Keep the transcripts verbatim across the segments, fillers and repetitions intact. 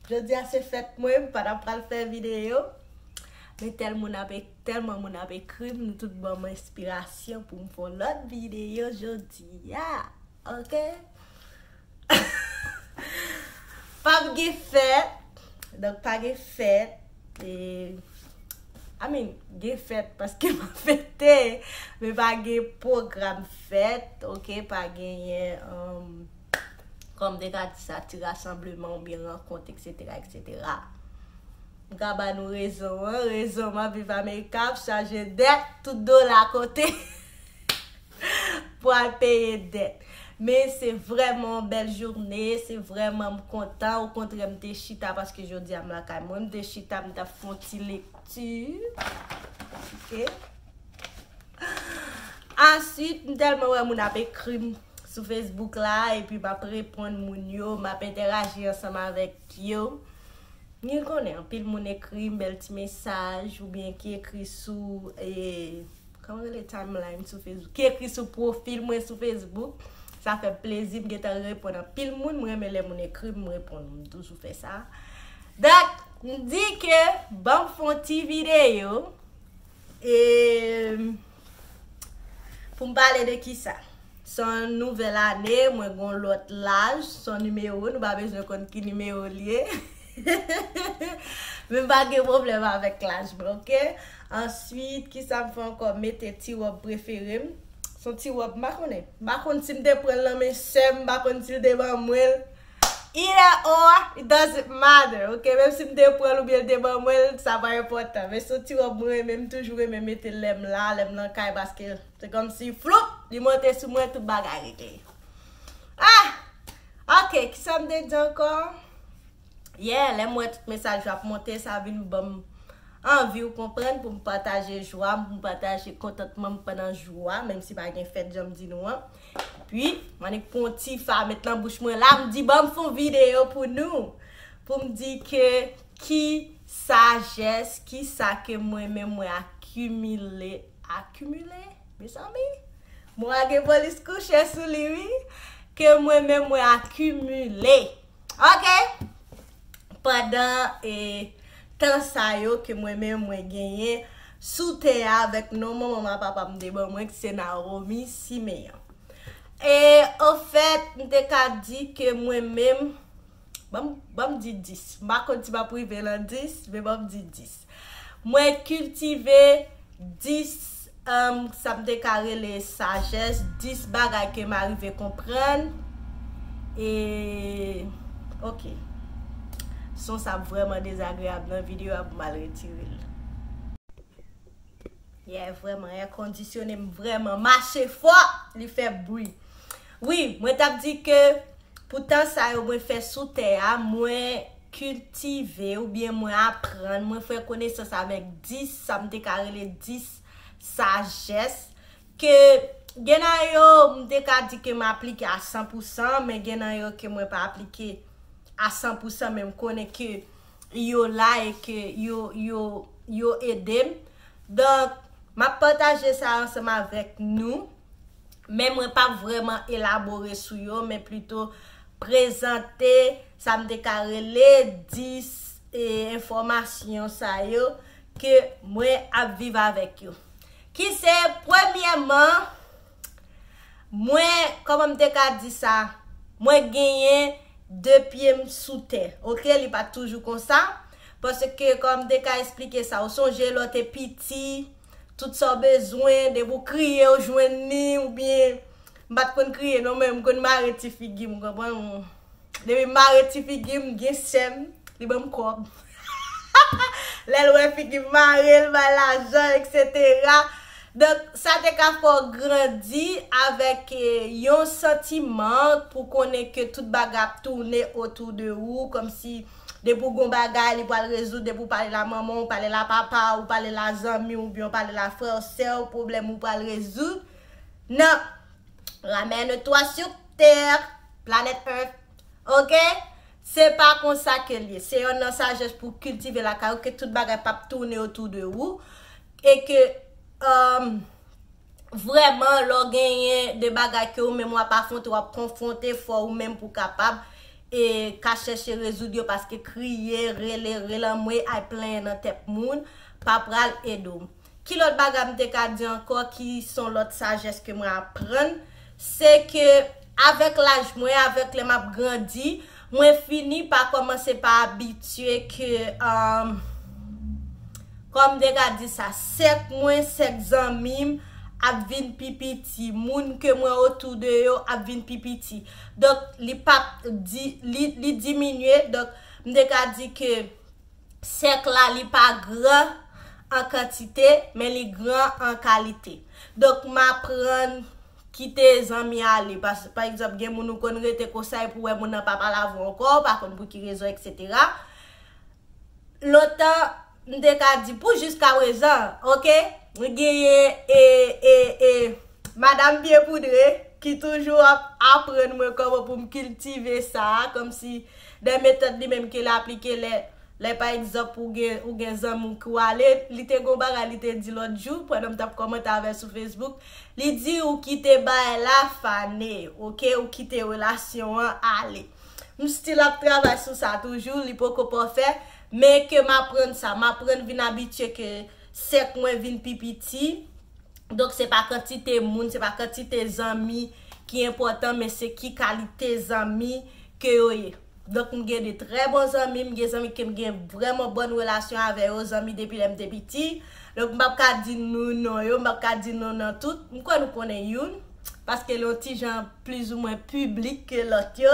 Jodi a se fèt mwen, m pa t ap pral fè videyo. Men tèl moun ap ek-, tèlman moun ap ekri m, nou tout ban m enspirasyon pou m fè yon lòt videyo jodi a. Oke? Pa gen fèt. Donk, pa gen fèt. E, I mean, gen fèt paske m ap fete. Men pa gen pwogram fèt, oke? Pa genyen, um, kòm te ka di sa, ti rasanbleman oubyen rankont, etsetera, etsetera. M ka ba nou rezon an. Rezon m ap viv Amerika, ap chaje dèt, tout dola kote pou al peye dèt. Men se vrèman yon bèl jounen, se vrèman m kontan. Okontrè, m te chita paske jodi a m lakay mwen. M te chita, m t ap fè yon ti lekti. Oke. Answit, m tèlman wè moun ap ekri m sou Facebook la, epi m ap reponn moun yo, m ap entèraji ansanm avèk yo. Mwen konnen anpil moun ekri m bèl ti mesaj, oubyen ki ekri sou, e, kòman rele, timeline sou Facebook, ki ekri sou pwofil mwen sou Facebook. Sa fè m plezi, m gentan reponn anpil moun, m renmen lè moun ekri m, m reponn, m toujou fè sa. Donk, m di ke ban m fè yon ti videyo, e, pou m pale de kisa? Se yon nouvèl ane, mwen gen yon lòt laj, se yon nimewo, nou pa bezwen konn ki nimewo l ye. Men m pa gen pwoblèm avèk laj mwen, oke? Answit, kisa m fè ankò? Mete ti wòb prefere m. Se yon ti wòb, m pa konnen. M pa konn si m te pran l nan men sè m, m pa konn si l te ban mwen l. Either or, it doesn't matter, oke? Menm si m te pran l oubyen l te ban mwen l, sa pa enpòtan. Men se yon ti wòb mwen renmen, m toujou renmen mete l lè m la, lè m nan kay, paske se kòmsi, floup, li monte sou mwen, tout bagay regle. Ah! Oke, kisa m te di ankò? Yeah, lè m wè tout mesaj yo ap monte, sa vin ban m anvi w konprann pou m pataje jwa m, pou m pataje kontantman m pandan jou a, menm si pa gen fèt jan m di nou an. Epi, m annik pran yon ti fa met nan bouch mwen la, m di ban m fè yon videyo pou nou. Pou m di ke ki sajès, ki sa ke mwen menm mwen akimile, akimile, mezanmi? Mo a gen polis kouche sou li, wi. Ke mwen menm mwen akimile. Oke? Pandan, e, tan sa yo ke mwen menm mwen genyen sou tè a avèk non manman m ak papa m te ban mwen, ki se Naomi Simeon. E, anfèt, m te ka di ke mwen menm, ban m, ban m di dis. M pa konn si m ap rive nan dis, men ban m di dis. Mwen kiltive dis, um, sa m te ka rele sajès, dis bagay ke m arive konprann. E, oke. Son sa ap vrèman dezagreyab nan videyo a, pou m al retire l. Yeah, vrèman, èkondisyone m vrèman mache fò, li fè bri. Wi, mwen t ap di ke pou tan sa yo mwen fè sou tè a, mwen kiltive oubyen mwen aprann, mwen fè konesans avèk dis, sa m te ka rele dis sajès, ke gen nan yo, m te ka di ke m aplike a san pou san, men gen nan yo ke mwen pa aplike a san pou san, men m konnen ke yo la e ke yo, yo, yo ede m. Donk, m ap pataje sa ansanm avèk nou, men mwen p ap vrèman elabore sou yo, men plito prezante sa m te ka rele dis, e, enfòmasyon sa yo ke mwen ap viv avèk yo. Ki se, premyèman, mwen, kòman m te ka di sa? Mwen genyen de pye m sou tè. Oke, li pa t toujou konsa. Paske, kòm m te ka esplike sa, ou sonje lè w te piti, tout sa w bezwen, depi w kriye, w jwenn li, oubyen, m pa t konn kriye non, men m konn mare ti figi m, w konprann? Depi m mare ti figi m, gen sè m, li ban m kòb. Lè l wè figi m mare, l bay lajan, etsetera. Donk, sa te ka fè w grandi avèk, eh, yon santiman pou konnen ke tout bagay ap tounen otou de ou, kòmsi depi w gon bagay, li pral rezoud, depi w pale l a manman w, pale l a papa w, pale l a zanmi w, oubyen w pale l a frè w, sè w, pwoblèm ou pral rezoud. Non. Ramène toi sur terre, planète Earth. Oke? Se pa konsa ke l ye. Se yonn nan sajès pou kiltive lakay ou, ke tout bagay p ap tounen otou de ou. E ke, um, vrèman, lè w genyen de bagay ke ou menm w ap afwonte, w ap konfwonte, fò ou menm pou w kapab e ka chèche rezoud yo, paske kriye, rele, rele anmwe, ay plenyen nan tèt moun, pa pral ede w. Ki lòt bagay m te ka di ankò ki son lòt sajès ke mwen aprann, se ke avèk laj mwen, avèk lè m ap grandi, mwen fini pa kòmanse pa abitye ke, um, kòm m te ka di sa, sèk mwen, sèk zanmi m ap vin pi piti, moun ke mwen otou de yo ap vin pi piti. Donk, li p ap di, li, li diminye. Donk, m te ka di ke sèk la, li pa gran an kantite, men li gran an kalite. Donk, m aprann kite zanmi ale. Pa, pa egzanp, gen moun ou konn rete konsa epi w wè moun nan pa pale avè w ankò, ou pa konn pou ki rezon, etsetera. Lontan, m te ka di, pou jiska prezan, oke? M genyen e, e, e, madanm byen poudre ki toujou ap aprann mwen kòman pou m kiltive sa, kòmsi de metòd li menm ke l aplike lè, lè pa egzanp ou gen, ou gen zanmi w ki w ale, li te gon bagay li te di lòt jou, pandan m t ap kòmante avè l sou Facebook, li di ou kite bagay la fane, oke? Ou kite relasyon an ale. M still ap travay sou sa toujou, li poko pafè, men ke m aprann sa, m aprann vin abitye ke sèk mwen vin pi piti. Donk, se pa kantite moun, se pa kantite zanmi ki enpòtan, men se ki kalite zanmi ke yo ye. Donk, m gen de trè bon zanmi, m gen zanmi ke m gen vrèman bòn relasyon avè yo, zanmi depi lè m te piti. Donk, m p ap ka di nou non yo, m p ap ka di nou non tout. M kwè nou konnen youn, paske l yon ti jan plizoumwen piblik ke lòt yo.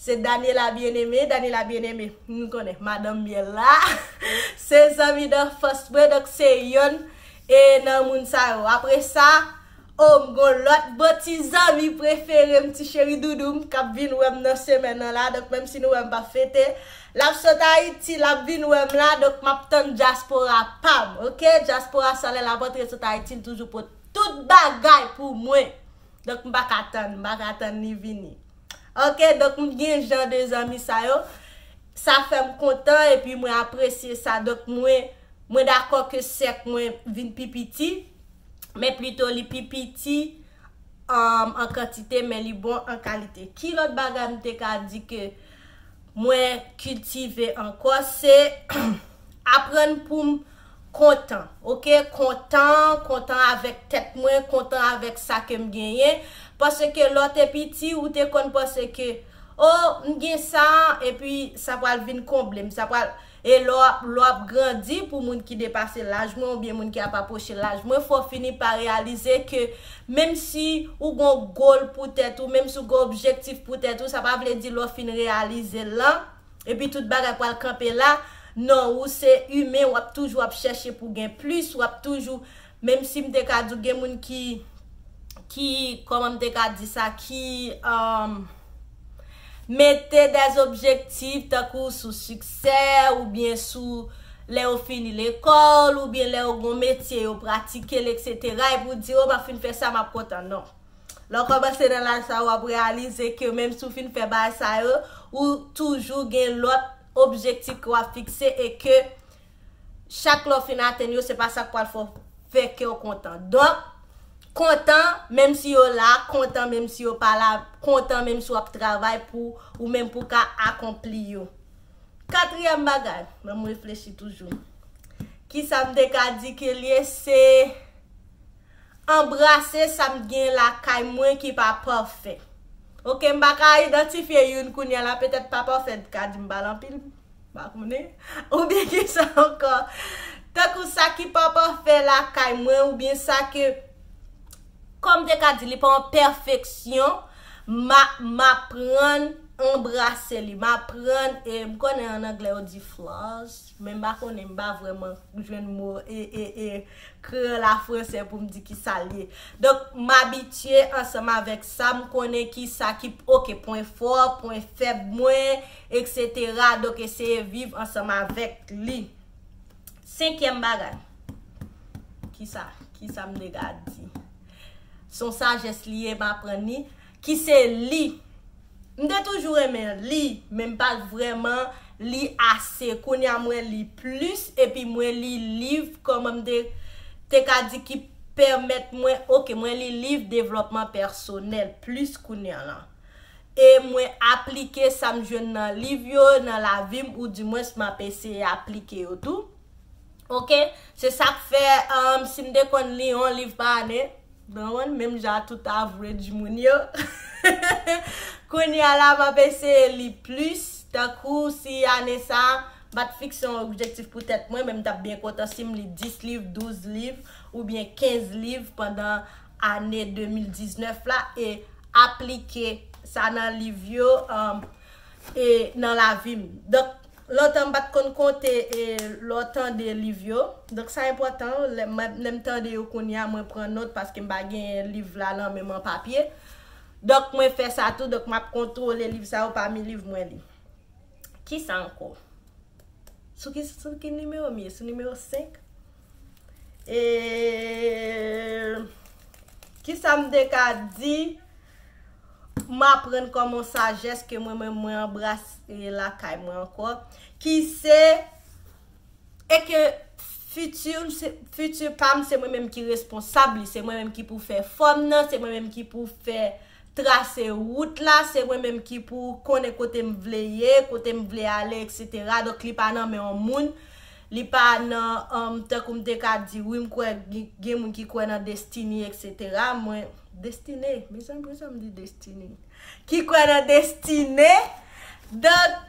Se Daniela Bien-Aimé, Daniela Bien-Aimé, nou konnen, madanm myèl la. Se zanmi danfans mwen, donk se yonn e nan moun sa yo. Apre sa, o, m gon lòt bon ti zanmi prefere m, ti cheri doudou m, k ap vin wè m nan semèn nan la. Donk, menm si nou wè m p ap fete, l ap sot Ayiti, l ap vin wè m la. Donk, m ap tann dyaspora pa m, oke? Dyaspora sa lè l ap antre sot Ayiti, l toujou pote tout bagay pou mwen. Donk, m pa ka tann, m pa ka tann li vini. Oke, donk, m gen jan de zanmi sa yo. Sa fè m kontan, epi mwen apresye sa. Donk, mwen, mwen dakò ke sèk mwen vin pi piti, men plito li pi piti, um, an kantite, men li bon an kalite. Ki lòt bagay m te ka di ke mwen kiltive ankò, se aprann pou m kontan, oke? Kontan, kontan avèk tèt mwen, kontan avèk sa ke m genyen. Paske lè w te piti, ou te konn panse ke, o, m gen sa, epi sa pral vin konble m, sa pral, e lè w ap, lè w ap grandi, pou moun ki depase laj mwen, oubyen moun ki ap apwoche laj mwen, fò w fini pa reyalize ke menm si ou gon goal pou tèt ou, menm si ou gon objektif pou tèt ou, sa pa vle di lè w fin reyalize l lan, epi tout bagay pral kanpe la. Non, ou se imen, w ap toujou ap chèche pou gen plis, w ap toujou, menm si m te ka di w gen moun ki, ki, kòman m te ka di sa, ki, um, mete dè objektif tankou sou siksè, oubyen sou lè yo fini lekòl, oubyen lè yo gon metye yo pratike l, etsetera, epi w di, o, m ap fin fè sa, m ap kontan. Non. Lè w kòmanse nan laj sa, w ap reyalize ke menm si w fin fè bagay sa yo, ou toujou gen lòt objektif ke w ap fikse e ke chak lè w fin atenn yo, se pa sa k pral fè w, fè kè w kontan. Donk, kontan menm si yo la, kontan menm si yo pa la, kontan menm si w ap travay pou ou menm pou w ka akonpli yo. Katriyèm bagay, ban m reflechi toujou. Kisa m te ka di ke l ye, se anbrase sa m gen lakay mwen ki pa pafè. Oke, m pa ka idantifye youn kounye a la, petèt pa pafè ka di m pale anpil, m pa konnen. Oubyen kisa ankò? Tankou sa ki pa pafè lakay mwen, oubyen sa ke, kòm m te ka di, li pa yon pèfeksyon, m a, m aprann anbrase li, m aprann, e m konnen an anglè yo di flaws, men m pa konnen, m pa vrèman jwenn mo e, e, e, kreyòl a fransè pou m di kisa l ye. Donk, m abitye ansanm avèk sa, m konnen kisa ki, oke, pwen fò, pwen fèb mwen, etsetera. Donk, eseye viv ansanm avèk li. Senkyèm bagay. Kisa? Kisa m te ka di? Se yon sajès li ye, m aprann li. Ki se li. M te toujou renmen li, men m pa t vrèman li ase. Kounye a mwen li plis, epi mwen li liv, kòman m te, te ka di ki pèmèt mwen, oke, mwen li liv devlòpman pèsonèl plis kounye a la. e mwen aplike sa m jwenn nan liv yo nan lavi m, oudimwens m ap eseye aplike yo tou. Oke? Se sa k fè, um, si m te konn li yon liv pa ane, menm jan tout average moun yo. Kounye a la, m ap eseye li plis. Tankou si ane sa, m pa t fikse yon objektif pou tèt mwen, men m t ap byen kontan si m li dis liv, douz liv, oubyen kenz liv pandan ane de mil diznèf la, e aplike sa nan liv yo, um, e nan lavi m. Donk, lontan m pa t konn konte, e lè w tande liv yo. Donk, sa enpòtan, lè m, lè m tande yo kounye a, mwen pran nòt paske m pa gen liv la nan men m an papye. Donk, mwen fè sa tou, donk m ap kontwole liv sa yo pami liv mwen li. Kisa ankò? Sou ki, sou ki nimewo m ye? Sou nimewo senk? E kisa m te ka di? M aprann kòman sajès ke mwen menm mwen anbrase lakay mwen ankò, ki se, e ke fiti, se, fiti pa m, se mwen menm ki responsab li, se mwen menm ki pou fè fòm nan, se mwen menm ki pou fè trase wout la, se mwen menm ki pou konnen kote m vle ye, kote m vle ale, etsetera. Donk, li pa nan men yon moun, li pa nan, um, tankou m te ka di, wi, m kwè gen, gen moun ki kwè nan destine, etsetera. Mwen, destine, mezanmi, pou sa m di destine? Ki kwè nan destine. Donk,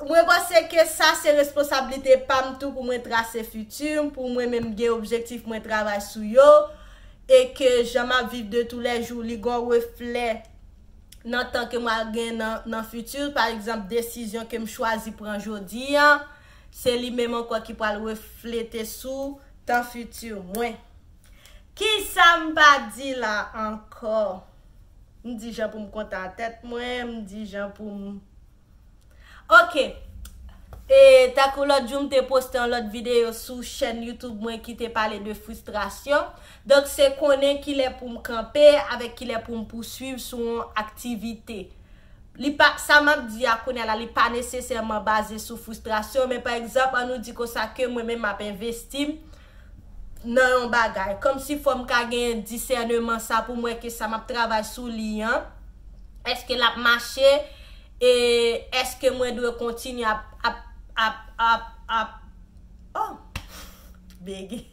mwen panse ke sa se responsablite pa m tou pou mwen trase fiti m, pou mwen menm gen objektif mwen travay sou yo, e ke jan m ap viv de tou lè jou, li gon reflè nan tan ke m a gen nan, nan fiti. Pa egzanp, desizyon ke m chwazi pran jodi a, se li menm ankò ki pral reflete sou tan fiti mwen. Kisa m pa di la ankò? M di jan pou m kontan a tèt mwen, m di jan pou m Oke. E tankou lòt jou, m te poste yon lòt videyo sou chèn YouTube mwen ki te pale de fristrasyon. Donk, se konnen kilè pou m kanpe avèk kilè pou m pouswiv sou yon aktivite. Li pa, sa m ap di a kounye a la, li pa nesesèman baze sou fristrasyon, men pa egzanp, ann nou di konsa ke mwen menm m ap envesti m nan yon bagay. Kòmsi fò m ka gen disèneman sa pou m wè ke sa m ap travay sou li an, èske l ap mache, e èske mwen dwe kontinye ap, ap, ap, ap, ap, oh, bege.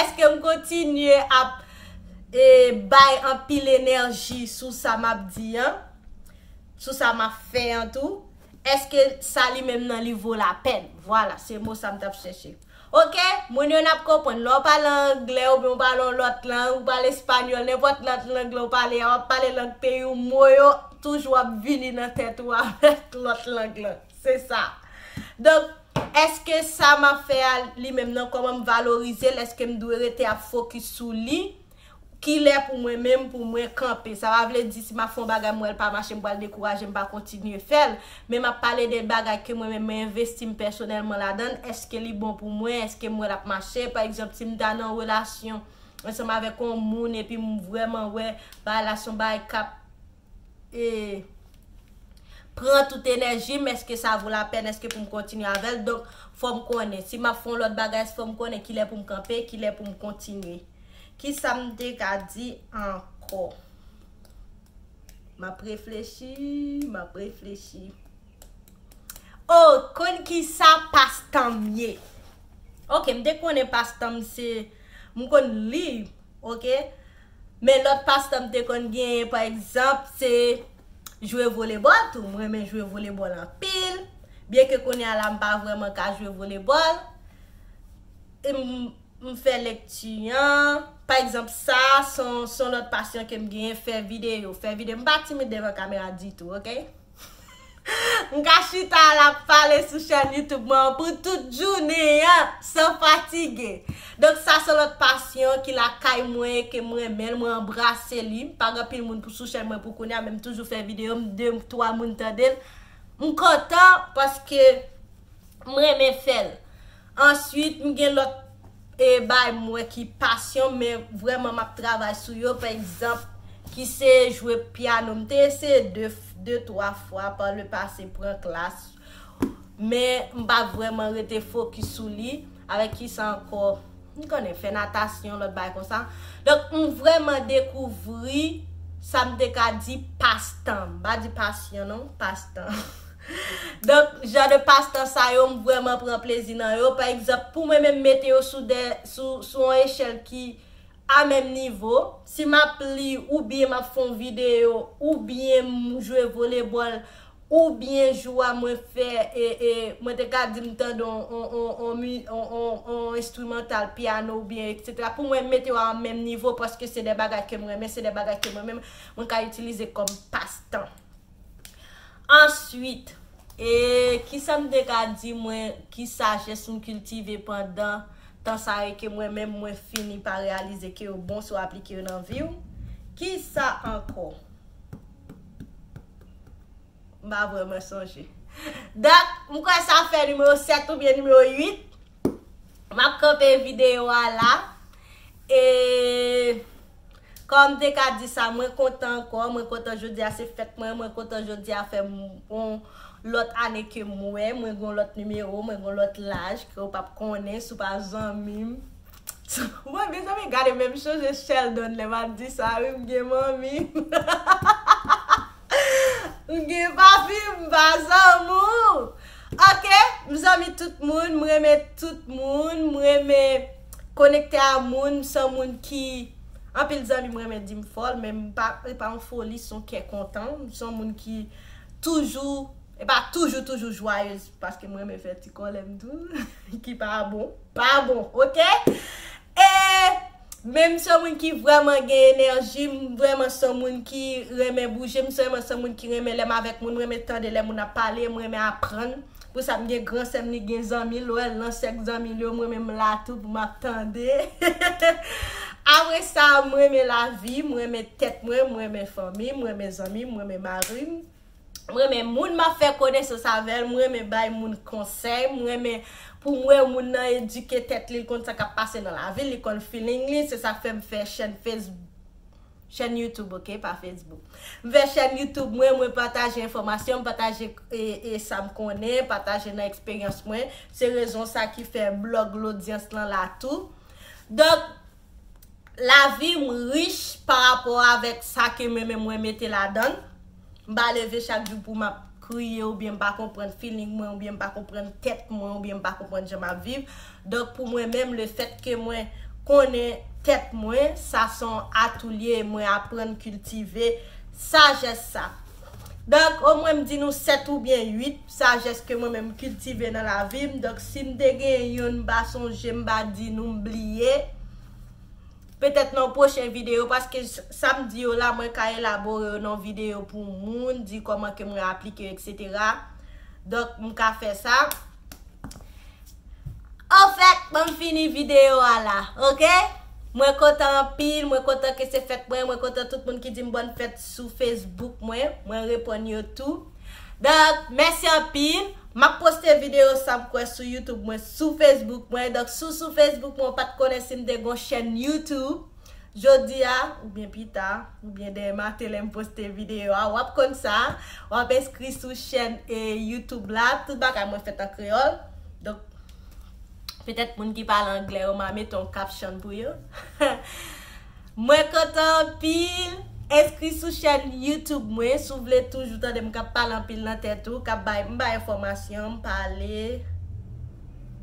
Èske m kontinye ap, e, bay anpil enèji sou sa m ap di an, sou sa m ap fè an tou? Èske sa li menm nan li vo lapèn? Vwala, se mo sa m t ap chèche. Oke, moun yo n ap konprann. Lè w pale anglè oubyen w pale yon lòt lang, ou pale espanyòl, nenpòt lòt lang lè w pale a, w ap pale lang peyi w, mo yo toujou ap vini nan tèt ou avèk lòt lang lan. Se sa. Donk, èske sa m ap fè a li menm nan, kòman m valorize l? Èske m dwe rete ap fokis sou li? Kilè pou mwen menm, pou mwen kanpe? Sa pa vle di si m ap fè yon bagay, m wè l pa mache, m pral dekouraje, m pa kontinye fè l. Men m ap pale de bagay ke mwen menm, mwen envesti m pèsonèlman ladan l. Èske li bon pou mwen? Èske m wè l ap mache? Pa egzanp, si m ta nan yon relasyon ansanm avèk yon moun epi m vrèman wè bagay la se yon bagay k ap, e, pran tout enèji m, èske sa vo lapèn? Èske pou m kontinye avè l? Donk, fò m konnen. Si m ap fè yon lòt bagay, fò m konnen kilè pou m kanpe, kilè pou m kontinye. Kisa m te ka di ankò? M ap reflechi, m ap reflechi. Oh, konn kisa pastan m ye? Oke, m te konnen pastan m se, m konn li, oke? Men lòt pastan m te konn genyen, pa egzanp, se jwe volebòl tou. Mwen renmen jwe volebòl anpil. Byenke kounye a la, m pa vrèman ka jwe volebòl. E m, m fè lekti an. Pa egzanp, sa, se yon, se yon lòt pasyon ke m genyen, fè videyo. Fè videyo. M pa timid devan kamera ditou, oke? M ka chita la ap pale sou chèn YouTube mwen an pou tout jounen an, san fatige. Donk, sa se lòt pasyon ki lakay mwen, ke mwen renmen l, mwen anbrase li. Pa gen anpil moun pou sou chèn mwen pou kounye a, men m toujou fè videyo, m de, twa moun tande l. M kontan paske m renmen fè l. Answit, m gen lòt, e, bagay m wè ki pasyon, men vrèman m ap travay sou yo. Pa egzanp, ki se jwe pyano. M te eseye de, de, twa fwa pa le pase pran klas, men m pa vrèman rete fokis sou li. Avèk kisa ankò? M konnen fè natasyon, lòt bagay konsa. Donk, m vrèman dekouvri sa m te ka di pastan. M pa di pasyon non, pastan. Donk, jan de pastan sa yo, m vrèman pran plezi nan yo. Pa egzanp, pou mwen menm mete yo sou de, sou, sou yon echèl ki a menm nivo, si m ap li oubyen m ap fè yon videyo oubyen m jwe volebòl, oubyen jou a mwen fè, e, e, mwen te ka di m tande on, on, on, on, mi- on, on, on enstrimantal, pyano oubyen etsetera. Pou mwen, m mete yo a menm nivo paske se de bagay ke m renmen, se de bagay ke mwen menm, mwen ka itilize kòm pastan. Answit, e, kisa m te ka di mwen, ki sajès m kiltive pandan tan sa yo ke mwen menm mwen fini pa reyalize ke yo bon si w aplike yo nan vi w? Kisa ankò? M pa vrèman sonje. Donk, m kwè sa fè nimewo sèt oubyen nimewo uit. M ap kanpe videyo a la. E kòm m te ka di sa, mwen kontan ankò, mwen kontan jodi a se fèt mwen, mwen kontan jodi a fè m- yon lòt ane ke m wè, mwen gen yon lòt nimewo, mwen gen yon lòt laj ke w p ap konnen si w pa zanmi m. Mwen, mezanmi, gade, menm chanje Sheldon lè m ap di sa, wi, m gen manmi. M gen papi, m pa zanmi w. Ok, m zanmi tout moun, m renmen tout moun, m renmen konekte a moun, m se yon moun ki, anpil zanmi m renmen di m fòl, men m pa, e pa yon foli, se yon kè kontan, m se yon moun ki toujou, e pa toujou, toujou jwayez, paske m renmen fè ti kòlè m tou, ki pa bon, pa bon, ok? E menm se yon moun ki vrèman gen enèji, m vrèman se yon moun ki renmen bouje, m se vrèman se yon moun ki renmen lè m avèk moun, m renmen tande lè moun ap pale, m renmen aprann. Pou sa, m gen gran sè m, li gen zanmi l, ou wè l nan sèk zanmi l yo, mwen menm m la tou pou m ap tande. Apre sa, m renmen lavi, m renmen tèt mwen, m renmen fanmi, m renmen zanmi, m renmen mari m. M renmen moun m ap fè konesans avè l, m renmen bay moun konsèy, m renmen pou m wè moun nan edike tèt li, l konn sa k ap pase nan lavi l, li konn feeling li, se sa k fè m fè chèn Facebook, chèn YouTube, ok, pa Facebook. M fè chèn YouTube mwen, mwen pataje enfòmasyon, m pataje e, e sa m konnen, pataje nan eksperyans mwen. Se rezon sa ki fè blòg lodyans lan la tou. Donk, lavi m rich pa rapò avèk sa ke mwen menm mwen mete ladan l. M pa leve chak jou pou m ap kriye oubyen m pa konprann feeling mwen oubyen m pa konprann tèt mwen oubyen m pa konprann jan m ap viv. Donk pou mwen menm, lefèt ke mwen konnen tèt mwen, sa se yon atou li ye, mwen aprann kiltive sajès sa. Donk omwen m di nou sèt oubyen uit sajès ke mwen menm m kiltive nan lavi m. Donk si m te gen youn m pa sonje, m pa di nou, m bliye. Petèt nan yon pwochen videyo, paske s- sa m di yo la, mwen ka elabore yo nan yon videyo pou moun, di kòman ke mwen aplike yo, etsetera. Donk, m ka fè sa. Anfèt, ban m fini videyo a la, ok? Mwen kontan anpil, mwen kontan ke se fèt mwen, mwen kontan tout moun ki di m bòn fèt sou Facebook mwen, mwen reponn yo tou. Donk, mèsi anpil. M ap poste videyo sa m kwè sou YouTube mwen, sou Facebook mwen. Donk, si w sou Facebook mwen, ou pa t konnen si m te gon chèn YouTube, jodi a, oubyen pita, oubyen dèyè maten lè m poste videyo a, w ap konn sa. W ap enskri sou chèn e YouTube la. Tout bagay mwen fèt an kreyòl. Donk, petèt moun ki pale anglè yo, m a mete yon caption pou yo. Mwen kontan anpil. Enskri sou chèn YouTube mwen si w vle toujou tande m k ap pale anpil nan tèt ou, k ap bay, m bay enfòmasyon, m pale.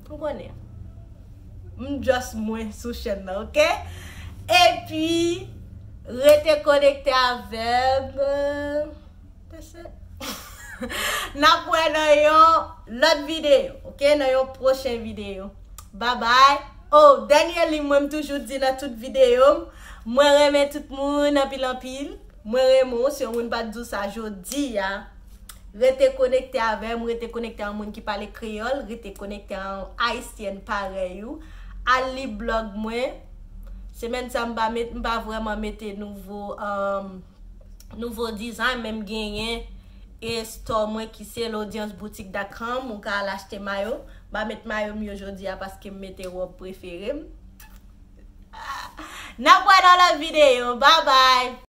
Ou konnen. M just mwen sou chèn nan, ok? Epi, rete konekte avè m. N ap wè nan yon lòt videyo, ok? Nan yon pwochen videyo. Babay. Oh, dènye li mwen m toujou di nan tout videyo m, mwen renmen tout moun anpil anpil. Mwen renmen w, si yon moun pa t di w sa jodi a, rete konekte avè m, rete konekte a yon moun ki pale kreyòl, rete konekte a yon ayisyèn parèy ou. Al li blòg mwen. Semèn sa m pa met, m pa vrèman mete nouvo, um, nouvo dizay, men m genyen e store mwen ki se lodyans boutique dot com, ou ka al achte mayo. M pa met mayo m yo jodi a paske m mete wòb prefere m. N ap wè nan lòt videyo. Babay!